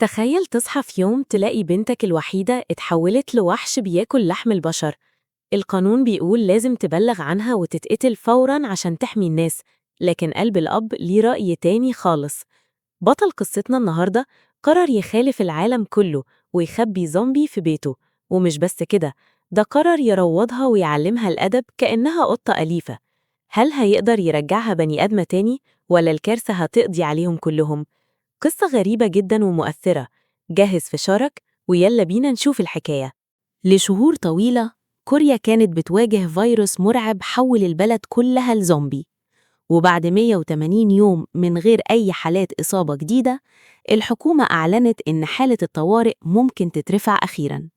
تخيل تصحى في يوم تلاقي بنتك الوحيدة اتحولت لوحش بياكل لحم البشر. القانون بيقول لازم تبلغ عنها وتتقتل فوراً عشان تحمي الناس، لكن قلب الأب ليه رأي تاني خالص. بطل قصتنا النهاردة قرر يخالف العالم كله ويخبي زومبي في بيته، ومش بس كده، ده قرر يروضها ويعلمها الأدب كأنها قطة أليفة. هل هيقدر يرجعها بني آدمة تاني ولا الكارثة هتقضي عليهم كلهم؟ قصة غريبة جدا ومؤثرة. جهز فشارك ويلا بينا نشوف الحكاية. لشهور طويلة كوريا كانت بتواجه فيروس مرعب حول البلد كلها لزومبي، وبعد 180 يوم من غير أي حالات إصابة جديدة، الحكومة أعلنت إن حالة الطوارئ ممكن تترفع أخيراً.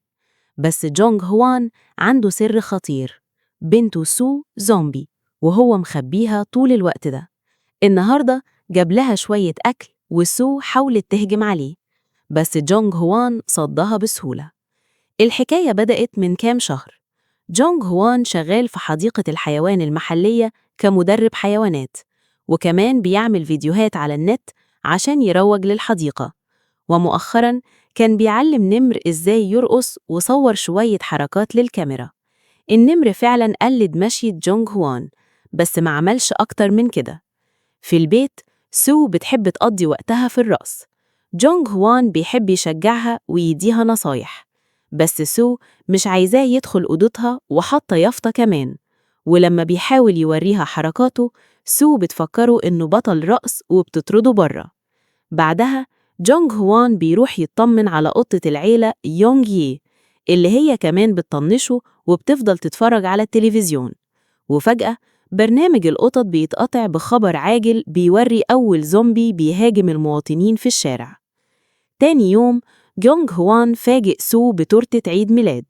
بس جونغ هوان عنده سر خطير، بنته سو زومبي وهو مخبيها طول الوقت ده. النهاردة جاب لها شوية أكل وسو حاولت تهجم عليه، بس جونغ هوان صدها بسهولة. الحكاية بدأت من كام شهر. جونغ هوان شغال في حديقة الحيوان المحلية كمدرب حيوانات، وكمان بيعمل فيديوهات على النت عشان يروج للحديقة. ومؤخراً كان بيعلم نمر إزاي يرقص وصور شوية حركات للكاميرا. النمر فعلاً قلد مشية جونغ هوان، بس ما عملش أكتر من كده. في البيت سو بتحب تقضي وقتها في الرقص. جونغ هوان بيحب يشجعها ويديها نصايح، بس سو مش عايزاه يدخل أوضتها وحاطة يافطة كمان. ولما بيحاول يوريها حركاته سو بتفكره إنه بطل رقص وبتطرده بره. بعدها جونغ هوان بيروح يطمن على قطة العيلة يونغ يي، اللي هي كمان بتطنشه وبتفضل تتفرج على التلفزيون. وفجأة برنامج القطط بيتقطع بخبر عاجل بيوري أول زومبي بيهاجم المواطنين في الشارع. تاني يوم جونغ هوان فاجئ سو بتورتة عيد ميلاد،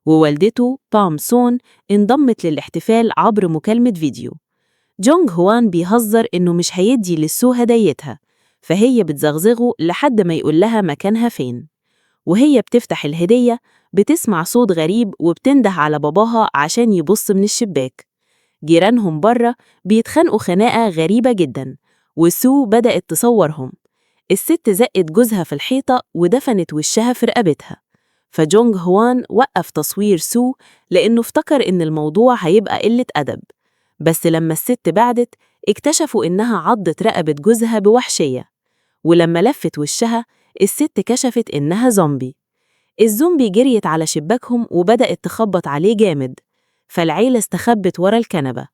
ووالدته بام سون انضمت للاحتفال عبر مكالمة فيديو. جونغ هوان بيهزر إنه مش هيدي لسو هدايتها، فهي بتزغزغه لحد ما يقول لها مكانها فين. وهي بتفتح الهدية بتسمع صوت غريب وبتنده على باباها عشان يبص من الشباك. جيرانهم بره بيتخانقوا خناقة غريبة جدا، وسو بدأت تصورهم. الست زقت جوزها في الحيطة ودفنت وشها في رقبتها. فجونغ هوان وقف تصوير سو لأنه افتكر إن الموضوع هيبقى قلة أدب، بس لما الست بعدت اكتشفوا إنها عضت رقبة جوزها بوحشية، ولما لفت وشها الست كشفت إنها زومبي. الزومبي جريت على شباكهم وبدأت تخبط عليه جامد، فالعيلة استخبت ورا الكنبة.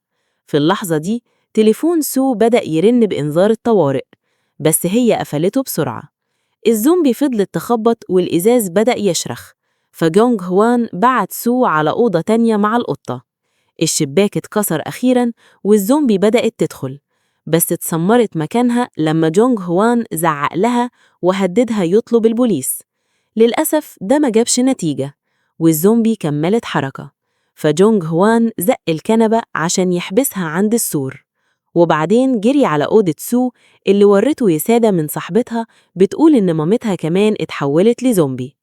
في اللحظة دي تليفون سو بدأ يرن بإنذار الطوارئ، بس هي قفلته بسرعة. الزومبي فضلت تخبط والإزاز بدأ يشرخ، فجونغ هوان بعت سو على أوضة تانية مع القطة. الشباك اتكسر أخيراً والزومبي بدأت تدخل، بس اتسمرت مكانها لما جونغ هوان زعق لها وهددها يطلب البوليس. للأسف ده ما جابش نتيجة، والزومبي كملت حركة، فجونغ هوان زق الكنبة عشان يحبسها عند السور. وبعدين جري على أوضة سو اللي ورته يسادة من صاحبتها بتقول إن مامتها كمان اتحولت لزومبي.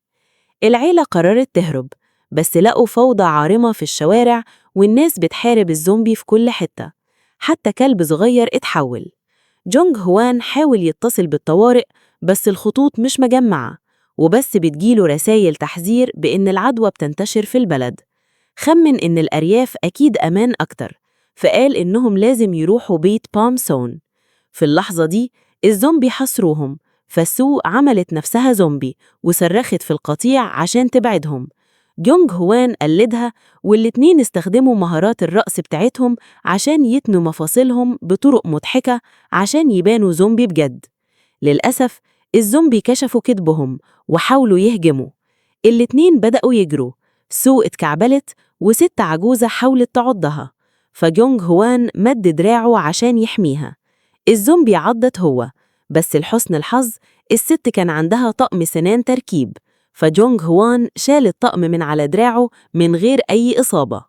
العيلة قررت تهرب، بس لقوا فوضى عارمة في الشوارع والناس بتحارب الزومبي في كل حتة، حتى كلب صغير اتحول. جونغ هوان حاول يتصل بالطوارئ بس الخطوط مش مجمعة، وبس بتجيله رسائل تحذير بإن العدوى بتنتشر في البلد. خمن إن الأرياف أكيد أمان أكتر، فقال إنهم لازم يروحوا بيت بام سون. في اللحظة دي الزومبي حصروهم، فسو عملت نفسها زومبي وصرخت في القطيع عشان تبعدهم. جونغ هوان قلدها، والاتنين استخدموا مهارات الرقص بتاعتهم عشان يتنوا مفاصلهم بطرق مضحكة عشان يبانوا زومبي بجد. للأسف الزومبي كشفوا كذبهم وحاولوا يهجموا. الاتنين بدأوا يجروا، سو اتكعبلت وست عجوزة حاولت تعضها، فجونغ هوان مد دراعه عشان يحميها. الزومبي عضت هو، بس لحسن الحظ الست كان عندها طقم سنان تركيب، فجونغ هوان شال الطقم من على دراعه من غير أي إصابة.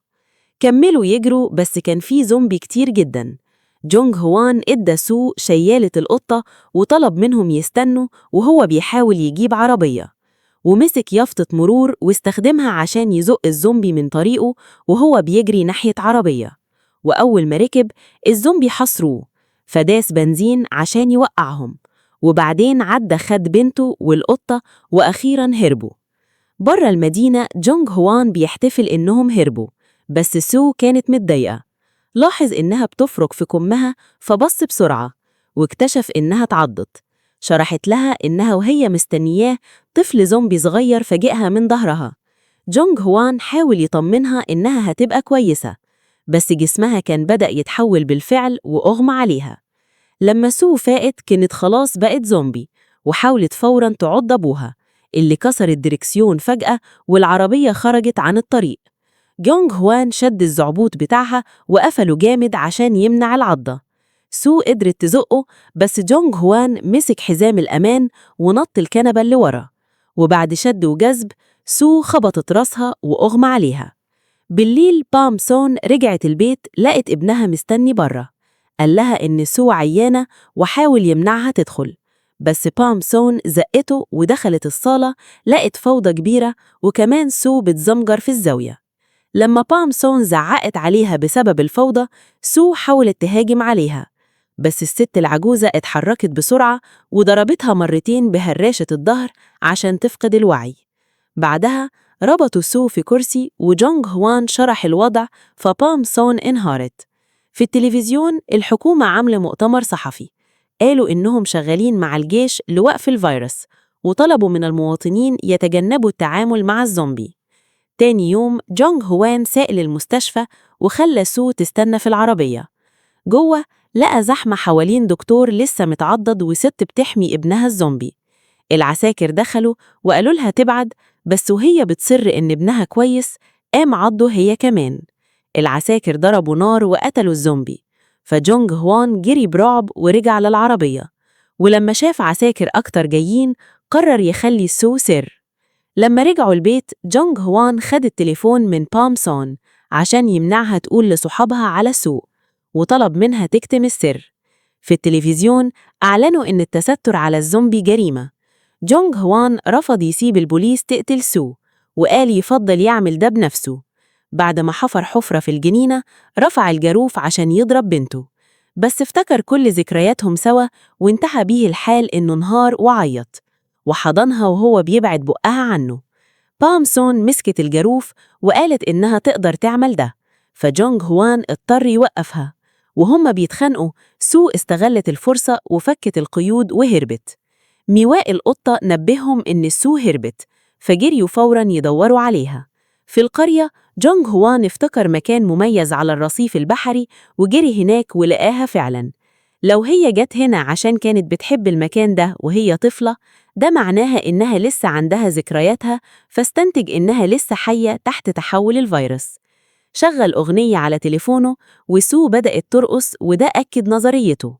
كملوا يجروا، بس كان في زومبي كتير جدا. جونغ هوان ادى سو شيالة القطة وطلب منهم يستنوا وهو بيحاول يجيب عربية، ومسك يافطة مرور واستخدمها عشان يزق الزومبي من طريقه وهو بيجري ناحية عربية. وأول ما ركب الزومبي حصروه، فداس بنزين عشان يوقعهم. وبعدين عدى خد بنته والقطة وأخيراً هربوا. بره المدينة جونغ هوان بيحتفل إنهم هربوا، بس سو كانت متضايقة. لاحظ إنها بتفرك في كمها فبص بسرعة واكتشف إنها اتعضت. شرحت لها إنها وهي مستنياه طفل زومبي صغير فاجئها من ظهرها. جونغ هوان حاول يطمنها إنها هتبقى كويسة، بس جسمها كان بدأ يتحول بالفعل وأغمى عليها. لما سو فاقت كانت خلاص بقت زومبي، وحاولت فوراً تعض أبوها اللي كسر الدركسيون فجأة والعربية خرجت عن الطريق. جونغ هوان شد الزعبوط بتاعها وقفله جامد عشان يمنع العضة. سو قدرت تزقه، بس جونغ هوان مسك حزام الأمان ونط الكنبة اللي ورا، وبعد شد وجذب سو خبطت راسها وأغمى عليها. بالليل بام سون رجعت البيت، لقت ابنها مستني بره. قال لها إن سو عيانة وحاول يمنعها تدخل، بس بام سون زقته ودخلت الصالة، لقت فوضى كبيرة وكمان سو بتزمجر في الزاوية. لما بام سون زعقت عليها بسبب الفوضى، سو حاولت تهاجم عليها، بس الست العجوزة اتحركت بسرعة وضربتها مرتين بهراشة الظهر عشان تفقد الوعي. بعدها ربطوا سو في كرسي وجونغ هوان شرح الوضع، فبام سون انهارت. في التلفزيون الحكومة عاملة مؤتمر صحفي، قالوا إنهم شغالين مع الجيش لوقف الفيروس، وطلبوا من المواطنين يتجنبوا التعامل مع الزومبي. تاني يوم جونغ هوان ساق للمستشفى وخلى سو تستنى في العربية. جوه لقى زحمة حوالين دكتور لسه متعضد وست بتحمي ابنها الزومبي. العساكر دخلوا وقالوا لها تبعد، بس وهي بتصر إن ابنها كويس قام عضه هي كمان. العساكر ضربوا نار وقتلوا الزومبي، فجونغ هوان جري برعب ورجع للعربية، ولما شاف عساكر أكتر جايين قرر يخلي سو سر. لما رجعوا البيت جونغ هوان خد التليفون من بام سون عشان يمنعها تقول لصحابها على سو، وطلب منها تكتم السر. في التلفزيون أعلنوا إن التستر على الزومبي جريمة. جونغ هوان رفض يسيب البوليس تقتل سو، وقال يفضل يعمل ده بنفسه. بعد ما حفر حفرة في الجنينة رفع الجاروف عشان يضرب بنته، بس افتكر كل ذكرياتهم سوا وانتهى بيه الحال إنه انهار وعيط وحضنها وهو بيبعد بقها عنه. بام سون مسكت الجاروف وقالت إنها تقدر تعمل ده، فجونغ هوان اضطر يوقفها. وهم بيتخانقوا سو استغلت الفرصة وفكت القيود وهربت. ميواء القطة نبههم إن سو هربت، فجريوا فوراً يدوروا عليها. في القرية جونغ هوان افتكر مكان مميز على الرصيف البحري وجري هناك ولقاها فعلاً. لو هي جت هنا عشان كانت بتحب المكان ده وهي طفلة، ده معناها إنها لسه عندها ذكرياتها، فاستنتج إنها لسه حية تحت تحول الفيروس. شغل أغنية على تليفونه وسو بدأت ترقص، وده أكد نظريته.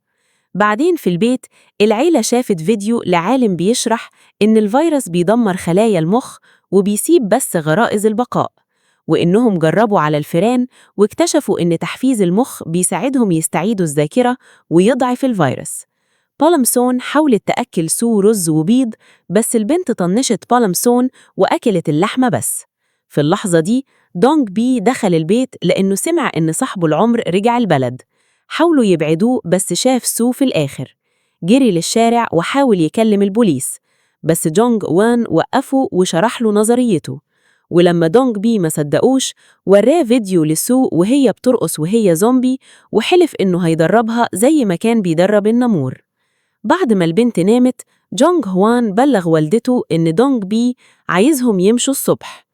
بعدين في البيت العيلة شافت فيديو لعالم بيشرح إن الفيروس بيدمر خلايا المخ وبيسيب بس غرائز البقاء، وإنهم جربوا على الفئران واكتشفوا إن تحفيز المخ بيساعدهم يستعيدوا الذاكرة ويضعف الفيروس. بالمسون حاولت تأكل سو رز وبيض، بس البنت طنشت بالمسون وأكلت اللحمة بس. في اللحظة دي دونغ بي دخل البيت لأنه سمع إن صاحبه العمر رجع البلد. حاولوا يبعدوه بس شاف سو في الآخر. جري للشارع وحاول يكلم البوليس، بس جونغ وان وقفه وشرح له نظريته. ولما دونغ بي ما صدقوش وراه فيديو لسو وهي بترقص وهي زومبي، وحلف إنه هيدربها زي ما كان بيدرب النمور. بعد ما البنت نامت جونغ هوان بلغ والدته إن دونغ بي عايزهم يمشوا الصبح.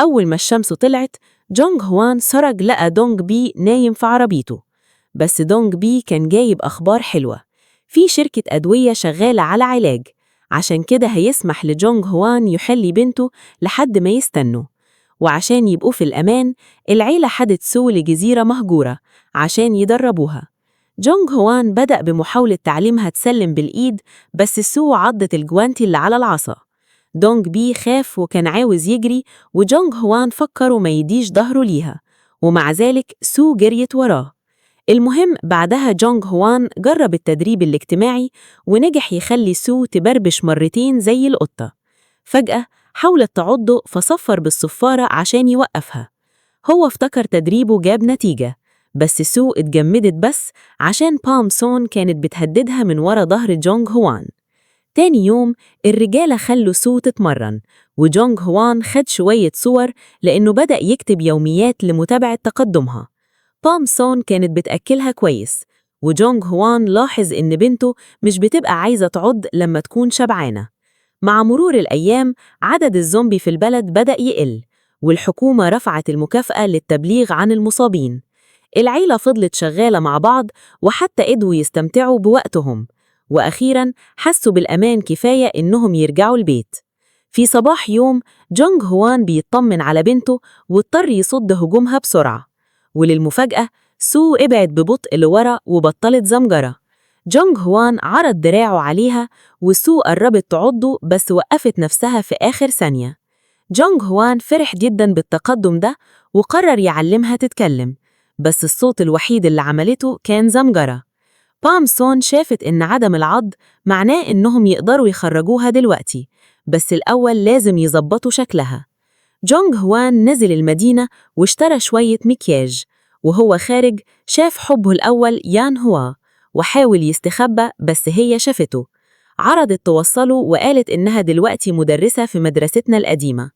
أول ما الشمس طلعت جونغ هوان سرج لقى دونغ بي نايم في عربيته، بس دونغ بي كان جايب أخبار حلوة. في شركة أدوية شغالة على علاج، عشان كده هيسمح لجونغ هوان يحلي بنته لحد ما يستنوا. وعشان يبقوا في الأمان العيلة حدت سو لجزيرة مهجورة عشان يدربوها. جونغ هوان بدأ بمحاولة تعليمها تسلم بالإيد، بس سو عضت الجوانتي اللي على العصا. دونغ بي خاف وكان عاوز يجري، وجونغ هوان فكر ما يديش ظهره ليها، ومع ذلك سو جريت وراه. المهم بعدها جونغ هوان جرب التدريب الاجتماعي ونجح يخلي سو تبربش مرتين زي القطة. فجأة حاولت تعضه فصفر بالصفارة عشان يوقفها. هو افتكر تدريبه جاب نتيجة، بس سو اتجمدت بس عشان بام سون كانت بتهددها من ورا ظهر جونغ هوان. تاني يوم الرجالة خلوا سو تتمرن، وجونغ هوان خد شوية صور لأنه بدأ يكتب يوميات لمتابعة تقدمها. بام سون كانت بتأكلها كويس، وجونغ هوان لاحظ إن بنته مش بتبقى عايزة تعض لما تكون شبعانة. مع مرور الأيام عدد الزومبي في البلد بدأ يقل، والحكومة رفعت المكافأة للتبليغ عن المصابين. العيلة فضلت شغالة مع بعض وحتى قدروا يستمتعوا بوقتهم، وأخيراً حسوا بالأمان كفاية إنهم يرجعوا البيت. في صباح يوم جونغ هوان بيطمن على بنته واضطر يصد هجومها بسرعة، وللمفاجأة سو ابعد ببطء لورا وبطلت زمجرة. جونغ هوان عرض دراعه عليها وسو قربت تعضه بس وقفت نفسها في آخر ثانية. جونغ هوان فرح جدا بالتقدم ده وقرر يعلمها تتكلم، بس الصوت الوحيد اللي عملته كان زمجرة. بام سون شافت إن عدم العض معناه إنهم يقدروا يخرجوها دلوقتي، بس الأول لازم يظبطوا شكلها. جونغ هوان نزل المدينة واشترى شوية مكياج، وهو خارج شاف حبه الأول يان هوا وحاول يستخبى بس هي شافته. عرضت توصله وقالت إنها دلوقتي مدرسة في مدرستنا القديمة.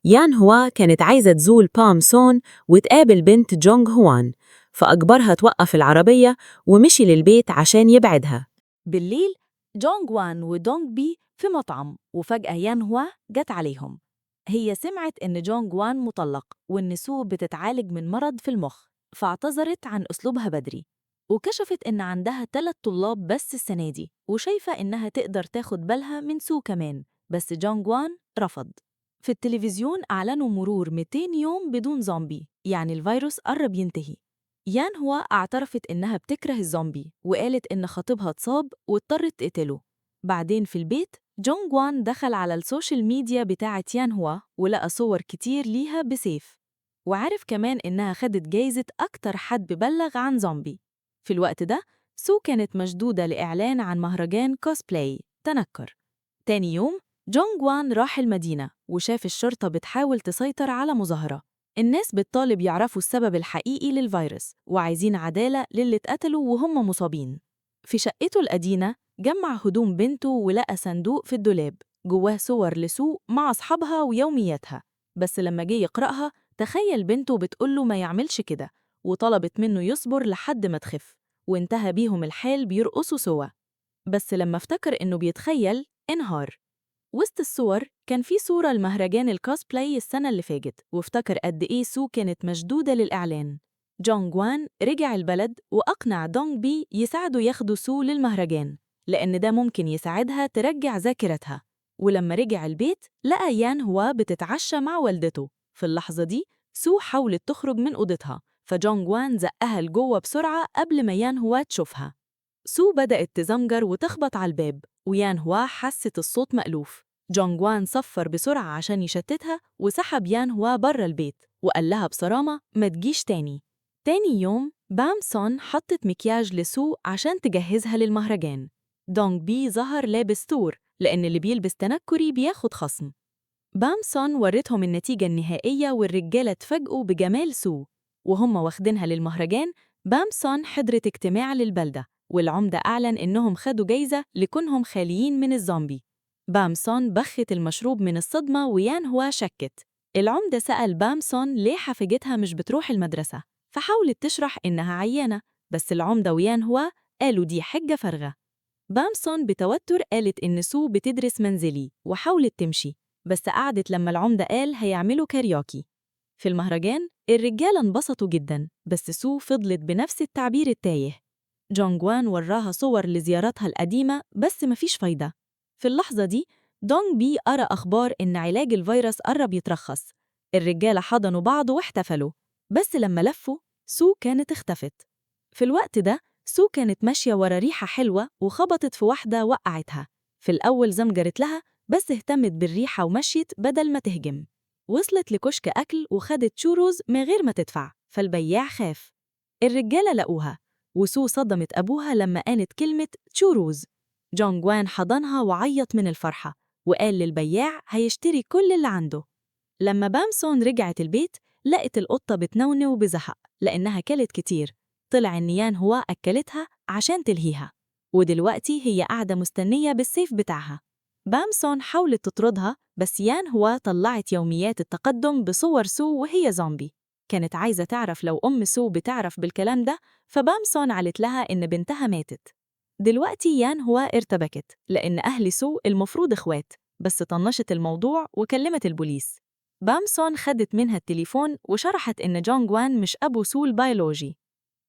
يان هوا كانت عايزة تزول بام سون وتقابل بنت جونغ هوان، فأجبرها توقف العربية ومشي للبيت عشان يبعدها. بالليل جونغ وان ودونغ بي في مطعم، وفجأة يان هوا جت عليهم. هي سمعت إن جونغ وان مطلق وإن سو بتتعالج من مرض في المخ، فاعتذرت عن أسلوبها بدري، وكشفت إن عندها 3 طلاب بس السنة دي، وشايفة إنها تقدر تاخد بالها من سو كمان، بس جونغ وان رفض. في التلفزيون أعلنوا مرور 200 يوم بدون زومبي، يعني الفيروس قرب ينتهي. يان هوا اعترفت إنها بتكره الزومبي وقالت إن خطيبها اتصاب واضطرت تقتله. بعدين في البيت جونغ وان دخل على ال social media بتاعة يان هوا ولقى صور كتير ليها بسيف، وعرف كمان إنها خدت جايزة أكتر حد ببلغ عن زومبي. في الوقت ده سو كانت مشدودة لإعلان عن مهرجان كوسبلاي تنكر. تاني يوم جونغ وان راح المدينة وشاف الشرطة بتحاول تسيطر على مظاهرة. الناس بتطالب يعرفوا السبب الحقيقي للفيروس وعايزين عدالة للي اتقتلوا وهم مصابين. في شقته القديمة جمع هدوم بنته ولقى صندوق في الدولاب جواه صور لسو مع أصحابها ويومياتها، بس لما جه يقرأها تخيل بنته بتقوله ما يعملش كده، وطلبت منه يصبر لحد ما تخف، وانتهى بيهم الحال بيرقصوا سوا. بس لما افتكر إنه بيتخيل انهار. وسط الصور كان في صورة لمهرجان الكوسبلاي السنة اللي فاتت، وافتكر قد إيه سو كانت مشدودة للإعلان. جونغ وان رجع البلد وأقنع دونغ بي يساعده ياخدوا سو للمهرجان، لأن ده ممكن يساعدها ترجع ذاكرتها. ولما رجع البيت لقى يان هوا بتتعشى مع والدته. في اللحظة دي سو حاولت تخرج من أوضتها، فجونغ وان زقها لجوه بسرعة قبل ما يان هوا تشوفها. سو بدأت تزمجر وتخبط على الباب، ويان هوا حست الصوت مألوف. جونغ وان صفر بسرعة عشان يشتتها وسحب يان هوا بره البيت وقال لها بصرامة ما تجيش تاني. تاني يوم بام سون حطت مكياج لسو عشان تجهزها للمهرجان. دونغ بي ظهر لابس ثور لأن اللي بيلبس تنكري بياخد خصم. بام سون ورتهم النتيجة النهائية والرجالة اتفاجئوا بجمال سو. وهم واخدينها للمهرجان بام سون حضرت اجتماع للبلدة، والعمدة أعلن إنهم خدوا جايزة لكونهم خاليين من الزومبي. بام سون بخت المشروب من الصدمة ويان هوا شكت. العمدة سأل بام سون ليه حفيدتها مش بتروح المدرسة، فحاولت تشرح إنها عيانة، بس العمدة ويان هوا قالوا دي حجة فارغة. بام سون بتوتر قالت إن سو بتدرس منزلي وحاولت تمشي، بس قعدت لما العمدة قال هيعملوا كاريوكي. في المهرجان الرجالة انبسطوا جدا، بس سو فضلت بنفس التعبير التايه. جونغ وان وراها صور لزياراتها القديمة بس مفيش فايدة. في اللحظة دي دونغ بي قرأ أخبار إن علاج الفيروس قرب يترخص. الرجالة حضنوا بعض واحتفلوا، بس لما لفوا سو كانت اختفت. في الوقت ده سو كانت ماشية ورا ريحة حلوة وخبطت في واحدة وقعتها. في الأول زمجرت لها بس اهتمت بالريحة ومشيت بدل ما تهجم. وصلت لكشك أكل وخدت تشوروز من غير ما تدفع، فالبياع خاف. الرجالة لقوها، وسو صدمت أبوها لما قالت كلمة تشوروز. جونغ وان حضنها وعيط من الفرحة وقال للبياع هيشتري كل اللي عنده. لما بام سون رجعت البيت لقت القطة بتنونو بزهق لأنها كلت كتير. طلع إن يان هوا أكلتها عشان تلهيها. ودلوقتي هي قاعدة مستنية بالسيف بتاعها. بامسون حاولت تطردها، بس يان هوا طلعت يوميات التقدم بصور سو وهي زومبي. كانت عايزة تعرف لو أم سو بتعرف بالكلام ده، فبامسون قالت لها إن بنتها ماتت. دلوقتي يان هوا ارتبكت لأن أهل سو المفروض إخوات، بس طنشت الموضوع وكلمت البوليس. بامسون خدت منها التليفون وشرحت إن جونغ وان مش أبو سو البيولوجي.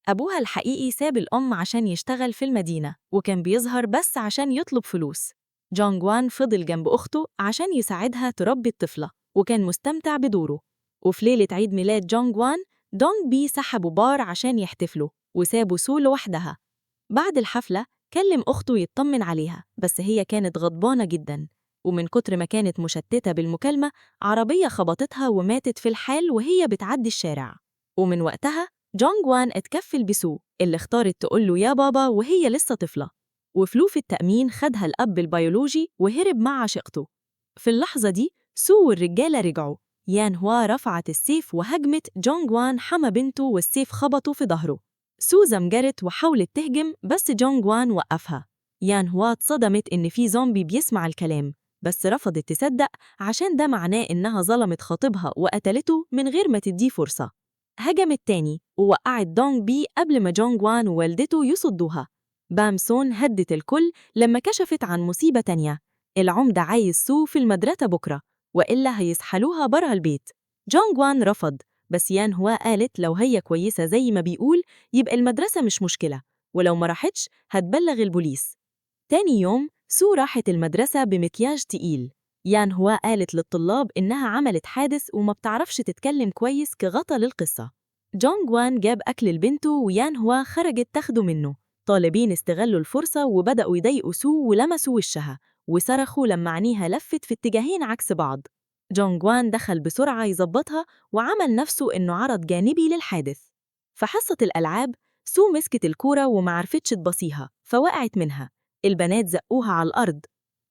أبوها الحقيقي ساب الأم عشان يشتغل في المدينة، وكان بيظهر بس عشان يطلب فلوس. جونغ وان فضل جنب أخته عشان يساعدها تربي الطفلة، وكان مستمتع بدوره. وفي ليلة عيد ميلاد جونغ وان، دونغ بي سحبوا بار عشان يحتفلوا وسابوا سو لوحدها. بعد الحفلة كلم أخته يطمن عليها، بس هي كانت غضبانة جدا، ومن كتر ما كانت مشتتة بالمكالمة عربية خبطتها وماتت في الحال وهي بتعدي الشارع. ومن وقتها جونغ وان اتكفل بسو اللي اختارت تقول له يا بابا وهي لسه طفلة. وفلوف التأمين خدها الأب البيولوجي وهرب مع عشيقته. في اللحظة دي سو والرجالة رجعوا. يان هوا رفعت السيف وهجمت جونغ وان، حمى بنته والسيف خبطه في ظهره. سو زمجرت وحاولت تهجم، بس جونغ وان وقفها. يان هوا اتصدمت إن في زومبي بيسمع الكلام، بس رفضت تصدق عشان ده معناه إنها ظلمت خطيبها وقتلته من غير ما تديه فرصة. هجمت تاني ووقعت دونغ بي قبل ما جونغ وان ووالدته يصدوها. بام سون هدت الكل لما كشفت عن مصيبة تانية. العمدة عايز سو في المدرسة بكرة، وإلا هيسحلوها برا البيت. جونغ وان رفض، بس يان هوا قالت لو هي كويسة زي ما بيقول يبقى المدرسة مش مشكلة، ولو ما راحتش هتبلغ البوليس. تاني يوم سو راحت المدرسة بمكياج تقيل. يان هوا قالت للطلاب إنها عملت حادث وما بتعرفش تتكلم كويس كغطا للقصة. جونغ وان جاب أكل لبنته ويان هوا خرجت تاخده منه. طالبين استغلوا الفرصة وبدأوا يضايقوا سو ولمسوا وشها وصرخوا لما عينيها لفت في اتجاهين عكس بعض. جونغ وان دخل بسرعة يظبطها وعمل نفسه إنه عرض جانبي للحادث. في حصة الألعاب سو مسكت الكورة ومعرفتش تبصيها فوقعت منها. البنات زقوها على الأرض.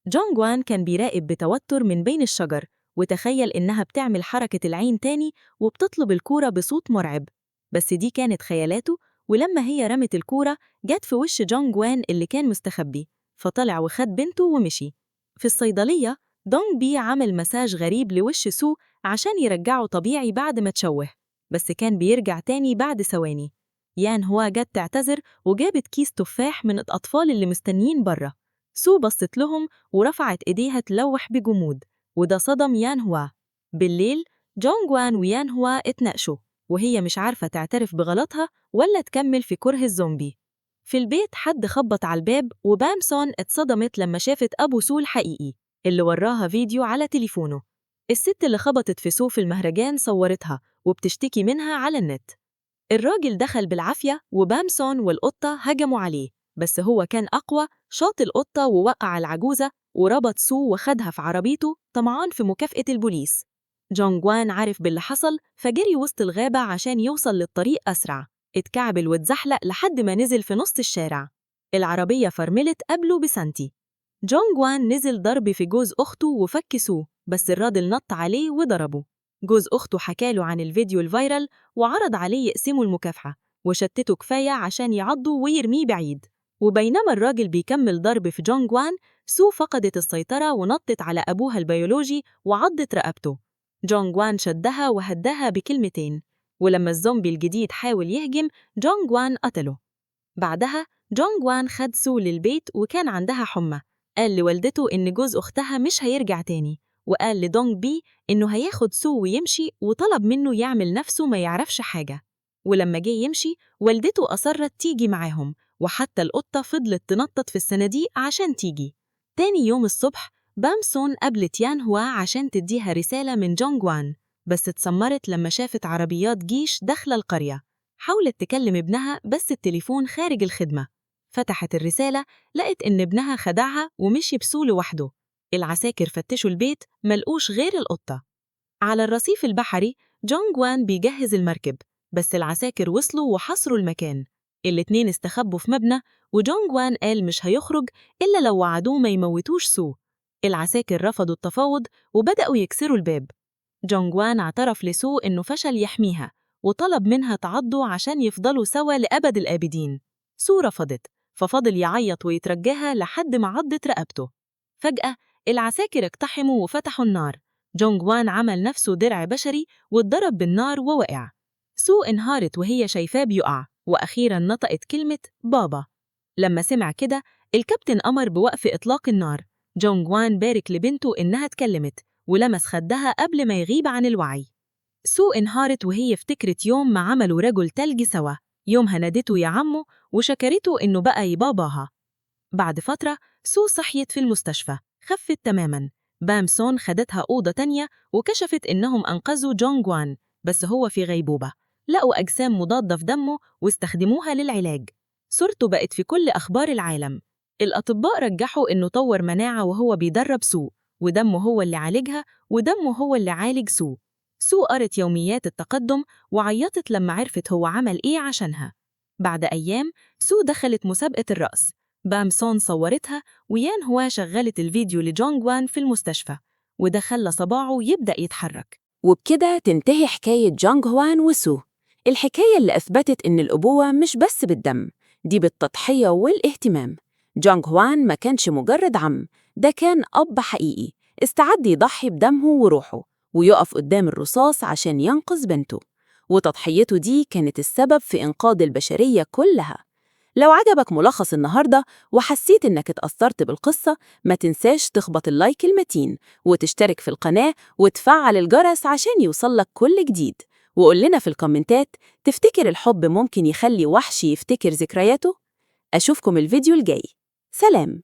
جونغ وان كان بيراقب بتوتر من بين الشجر، وتخيل إنها بتعمل حركة العين تاني وبتطلب الكورة بصوت مرعب، بس دي كانت خيالاته. ولما هي رمت الكورة جت في وش جونغ وان اللي كان مستخبي، فطلع وخد بنته ومشي. في الصيدلية دونغ بي عمل مساج غريب لوش سو عشان يرجعه طبيعي بعد ما تشوه، بس كان بيرجع تاني بعد ثواني. يان هوا جت تعتذر وجابت كيس تفاح من الأطفال اللي مستنيين بره. سو بصت لهم ورفعت إيديها تلوح بجمود، وده صدم يان هوا. بالليل جونغ وان ويان هوا اتناقشوا، وهي مش عارفة تعترف بغلطها ولا تكمل في كره الزومبي. في البيت حد خبط على الباب، وبامسون اتصدمت لما شافت أبو سو الحقيقي اللي وراها فيديو على تليفونه. الست اللي خبطت في سو في المهرجان صورتها وبتشتكي منها على النت. الراجل دخل بالعافية وبامسون والقطة هجموا عليه، بس هو كان أقوى، شاط القطة ووقع العجوزة وربط سو وخدها في عربيته طمعان في مكافأة البوليس. جونغ وان عرف باللي حصل فجري وسط الغابة عشان يوصل للطريق أسرع. اتكعبل واتزحلق لحد ما نزل في نص الشارع. العربية فرملت قبله بسنتي. جونغ وان نزل ضرب في جوز أخته وفك سو، بس الراجل نط عليه وضربه. جوز أخته حكاله عن الفيديو ال viral وعرض عليه يقسموا المكافحة، وشتته كفاية عشان يعضه ويرميه بعيد. وبينما الراجل بيكمل ضرب في جونغ وان، سو فقدت السيطرة ونطت على أبوها البيولوجي وعضت رقبته. جونغ وان شدها وهداها بكلمتين، ولما الزومبي الجديد حاول يهجم جونغ وان قتله. بعدها جونغ وان خد سو للبيت وكان عندها حمى. قال لوالدته إن جوز أختها مش هيرجع تاني، وقال لدونغ بي إنه هياخد سو ويمشي، وطلب منه يعمل نفسه ما يعرفش حاجة. ولما جه يمشي والدته أصرت تيجي معاهم، وحتى القطة فضلت تنطط في الصناديق عشان تيجي. تاني يوم الصبح بامسون قابلت يان هوا عشان تديها رسالة من جونغ وان، بس اتسمرت لما شافت عربيات جيش داخلة القرية. حاولت تكلم ابنها بس التليفون خارج الخدمة. فتحت الرسالة لقت إن ابنها خدعها ومشي بسو لوحده. العساكر فتشوا البيت ملقوش غير القطة. على الرصيف البحري جونغ وان بيجهز المركب، بس العساكر وصلوا وحصروا المكان. الاتنين استخبوا في مبنى، وجونغ وان قال مش هيخرج إلا لو وعدوه ما يموتوش سو. العساكر رفضوا التفاوض وبدأوا يكسروا الباب. جونغ وان اعترف لسو إنه فشل يحميها، وطلب منها تعضه عشان يفضلوا سوا لأبد الآبدين. سو رفضت، ففضل يعيط ويترجاها لحد ما عضت رقبته. فجأة العساكر اقتحموا وفتحوا النار. جونغوان عمل نفسه درع بشري واتضرب بالنار ووقع. سو انهارت وهي شايفاه بيقع، وأخيراً نطقت كلمة بابا. لما سمع كده الكابتن أمر بوقف إطلاق النار. جونغوان بارك لبنته إنها اتكلمت ولمس خدها قبل ما يغيب عن الوعي. سو انهارت وهي افتكرت يوم ما عملوا رجل تلج سوا، يومها نادته يا عمو وشكرته إنه بقى يباباها. بعد فترة سو صحيت في المستشفى، خفت تماماً. بام سون خدتها أوضة تانية وكشفت إنهم أنقذوا جونغوان، بس هو في غيبوبة. لقوا أجسام مضادة في دمه واستخدموها للعلاج. صورته بقت في كل أخبار العالم. الأطباء رجحوا إنه طور مناعة وهو بيدرب سو، ودمه هو اللي عالجها ودمه هو اللي عالج سو. سو قرت يوميات التقدم وعيطت لما عرفت هو عمل إيه عشانها. بعد أيام سو دخلت مسابقة الرقص. بام سون صورتها ويان هوا شغلت الفيديو لجونغوان في المستشفى، وده خلى صباعه يبدأ يتحرك. وبكده تنتهي حكاية جونغ هوان وسو، الحكاية اللي أثبتت إن الأبوة مش بس بالدم، دي بالتضحية والاهتمام. جونغ هوان ما كانش مجرد عم، ده كان أب حقيقي استعد يضحي بدمه وروحه ويقف قدام الرصاص عشان ينقذ بنته، وتضحيته دي كانت السبب في إنقاذ البشرية كلها. لو عجبك ملخص النهاردة وحسيت إنك اتأثرت بالقصة، ما تنساش تخبط ال like المتين وتشترك في القناة وتفعل الجرس عشان يوصلك كل جديد. وقول لنا في الكومنتات، تفتكر الحب ممكن يخلي وحش يفتكر ذكرياته؟ أشوفكم الفيديو الجاي. سلام.